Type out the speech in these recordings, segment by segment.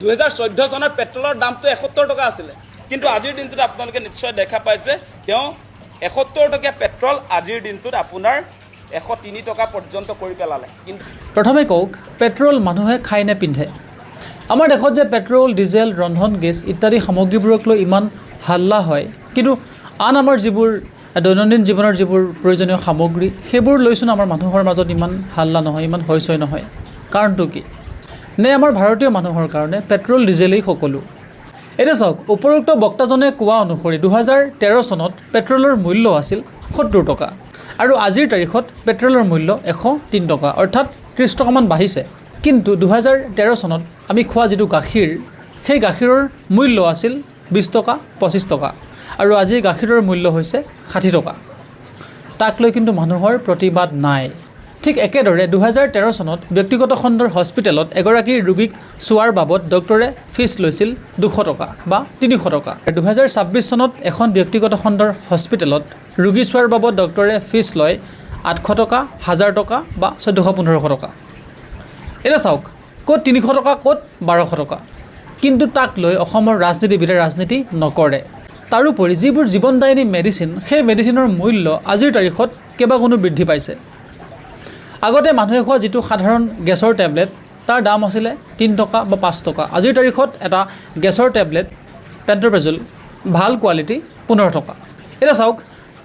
2014 চনত পেট্ৰলৰ দামটো 71 টকা আছিলে। কিন্তু আজিৰ দিনটোত আপোনালোকে নিশ্চয় দেখা পাইছে, তেওঁ 71 টকীয়া পেট্ৰল আজিৰ দিনটোত আপোনাৰ 103 টকা পৰ্যন্ত কৰি পেলালে। কিন্তু প্ৰথমে কওক, পেট্ৰল মানুহে খায় নে পিন্ধে? আমাৰ দেশত যে পেট্ৰল, ডিজেল, ৰন্ধন গেছ ইত্যাদি সামগ্ৰীবোৰক লৈ ইমান হাল্লা হয়, কিন্তু আন আমাৰ যিবোৰ দৈনন্দিন জীৱনৰ যিবোৰ প্ৰয়োজনীয় সামগ্ৰী, সেইবোৰ লৈচোন আমাৰ মানুহৰ মাজত ইমান হাল্লা নহয়, ইমান হৈচৈ নহয়। কাৰণটো কি? নে আমাৰ ভাৰতীয় মানুহৰ কাৰণে পেট্ৰল ডিজেলেই সকলো? এতিয়া চাওক, উপৰোক্ত বক্তাজনে কোৱা অনুসৰি 2013 চনত পেট্ৰলৰ মূল্য আছিল 70 টকা আৰু আজিৰ তাৰিখত পেট্ৰলৰ মূল্য 103 টকা, অৰ্থাৎ 30 টকামান বাঢ়িছে। কিন্তু 2013 চনত আমি খোৱা যিটো গাখীৰ, সেই গাখীৰৰ মূল্য আছিল 20 টকা, 25 টকা আৰু আজি গাখীৰৰ মূল্য হৈছে 60 টকা। তাক লৈ কিন্তু মানুহৰ প্ৰতিবাদ নাই। ঠিক একেদৰে 2013 চনত ব্যক্তিগত খণ্ডৰ হস্পিটেলত এগৰাকী ৰোগীক চোৱাৰ বাবদ ডক্টৰে ফিজ লৈছিল 200 টকা বা 300 টকা। 2026 চনত এখন ব্যক্তিগত খণ্ডৰ হস্পিটেলত ৰোগী চোৱাৰ বাবদ ডক্টৰে ফিজ লয় 800 টকা, 1000 টকা বা 1400, 1500 টকা। এতিয়া চাওক, ক'ত 300 টকা, ক'ত 1200 টকা। কিন্তু তাক লৈ অসমৰ ৰাজনীতিবিদে ৰাজনীতি নকৰে। তাৰোপৰি যিবোৰ জীৱনদায়িনী মেডিচিন, সেই মেডিচিনৰ মূল্য আজিৰ তাৰিখত কেইবাগুণো বৃদ্ধি পাইছে। আগতে মানুহে খোৱা যিটো সাধাৰণ গেছৰ টেবলেট, তাৰ দাম আছিলে 3 টকা বা 5 টকা। আজিৰ তাৰিখত এটা গেছৰ টেবলেট পেণ্ট'প্ৰেজল ভাল কোৱালিটি 15 টকা। এতিয়া চাওক,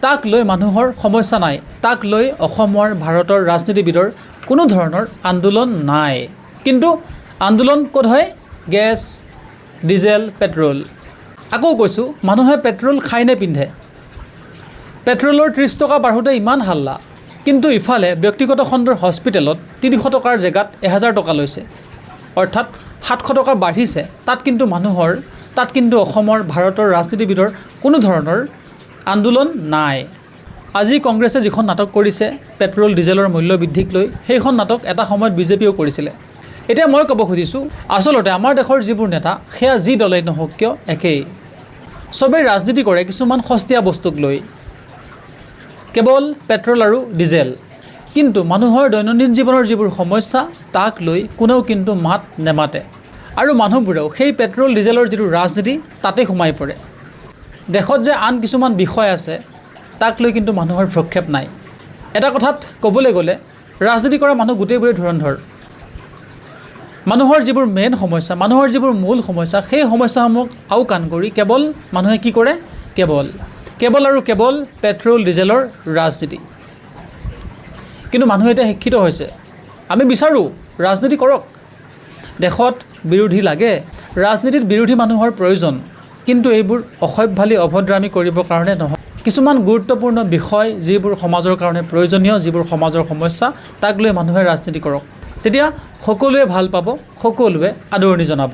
তাক লৈ মানুহৰ সমস্যা নাই। তাক লৈ অসমৰ, ভাৰতৰ ৰাজনীতিবিদৰ কোনো ধৰণৰ আন্দোলন নাই। কিন্তু আন্দোলন ক'ত হয়? Gas, diesel, petrol. আকৌ কৈছোঁ, মানুহে পেট্ৰল খায় নে পিন্ধে? পেট্ৰলৰ 30 টকা বাঢ়োতে ইমান হাল্লা, কিন্তু ইফালে ব্যক্তিগত খণ্ডৰ হস্পিটেলত 300 টকাৰ জেগাত 1000 টকা লৈছে, অৰ্থাৎ 700 টকা বাঢ়িছে। তাত কিন্তু অসমৰ, ভাৰতৰ ৰাজনীতিবিদৰ কোনো ধৰণৰ আন্দোলন নাই। আজি কংগ্ৰেছে যিখন নাটক কৰিছে পেট্ৰল ডিজেলৰ মূল্য বৃদ্ধিক লৈ, সেইখন নাটক এটা সময়ত বিজেপিয়েও কৰিছিলে। এতিয়া মই ক'ব খুজিছোঁ, আচলতে আমাৰ দেশৰ যিবোৰ নেতা, সেয়া যি দলেই নহওক কিয় একেই। চবেই ৰাজনীতি কৰে কিছুমান সস্তীয়া বস্তুক লৈ, কেৱল পেট্ৰল আৰু ডিজেল। কিন্তু মানুহৰ দৈনন্দিন জীৱনৰ যিবোৰ সমস্যা, তাক লৈ কোনেও কিন্তু মাত নেমাতে আৰু মানুহবোৰেও সেই পেট্ৰল ডিজেলৰ যিটো ৰাজনীতি, তাতে সোমাই পৰে। দেশত যে আন কিছুমান বিষয় আছে, তাক লৈ কিন্তু মানুহৰ ভ্ৰূক্ষেপ নাই। এটা কথাত ক'বলৈ গ'লে ৰাজনীতি কৰা মানুহ গোটেইবোৰে ধুৰন্ধৰ। মানুহৰ যিবোৰ মেইন সমস্যা, মানুহৰ যিবোৰ মূল সমস্যা, সেই সমস্যাসমূহ আওকাণ কৰি কেৱল মানুহে কি কৰে? কেৱল কেৱল আৰু কেৱল পেট্ৰল ডিজেলৰ ৰাজনীতি। কিন্তু মানুহ এতিয়া শিক্ষিত হৈছে। আমি বিচাৰোঁ ৰাজনীতি কৰক। দেশত বিৰোধী লাগে, ৰাজনীতিত বিৰোধী মানুহৰ প্ৰয়োজন। কিন্তু এইবোৰ অসভ্যালি, অভদ্ৰামী কৰিবৰ কাৰণে নহয়। কিছুমান গুৰুত্বপূৰ্ণ বিষয়, যিবোৰ সমাজৰ কাৰণে প্ৰয়োজনীয়, যিবোৰ সমাজৰ সমস্যা, তাক লৈ মানুহে ৰাজনীতি কৰক। তেতিয়া সকলোৱে ভাল পাব, সকলোৱে আদৰণি জনাব।